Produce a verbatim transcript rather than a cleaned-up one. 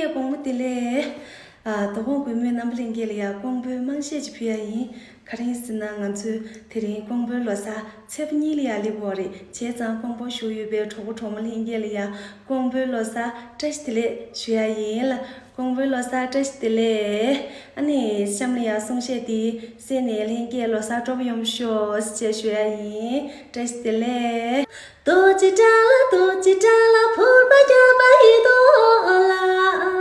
དགོང་མོ་བདེ་ལེགས། ཨ། དོ་དགོང་དགོང་མོའི་རྣམ་པ་ལྷན་རྒྱས་ལ་ཡ་ཀོང་པོའི་དམངས་གཞས་ཅིག་ཕུལ་ཡ་ཡིན། ག་རེ་ཡིན་ཟེར་ན། ང་ཚོས་དེ་རིང་ཀོང་པོའི་ལོ་གསར་ཚེས་པ་གཉིས་ལ་ཡ་སླེབས་ཡོད་རེད། བྱས་ཙང་ཀོང་པོ་བཞུགས་ཡོད་པའི་གྲོགས་པོ་གྲོགས་མོ་ལྷན་རྒྱས་ལ་ཡ་ཀོང་པོའི་ལོ་གསར་བཀྲ་ཤིས་བདེ་ལེགས་ཞུ་ཡ་ཡིན་ལ། ཀོང་པོའི་ལོ་གསར་བཀྲ་ཤིས་བདེ་ལེགས། ཨ་ནི་གཤམ་ལ་ཡ་གསུང་བཤད་འདི་གསན་ནས་ལྷན་རྒྱས་ལོ་གསར་སྤྲོ་པོ་ཡོང་ཤོག་ཅེས་ཞུ་ཡ་ཡིན། བཀྲ་ཤིས་བདེ་ལེགས། རྡོ་རྗེ་དགྲ་ལྷ། རྡོ་རྗེ་དགྲ་ལྷ། ཕུར་པ་རྒྱབ་པ་ཡི་རྡོ་ལ།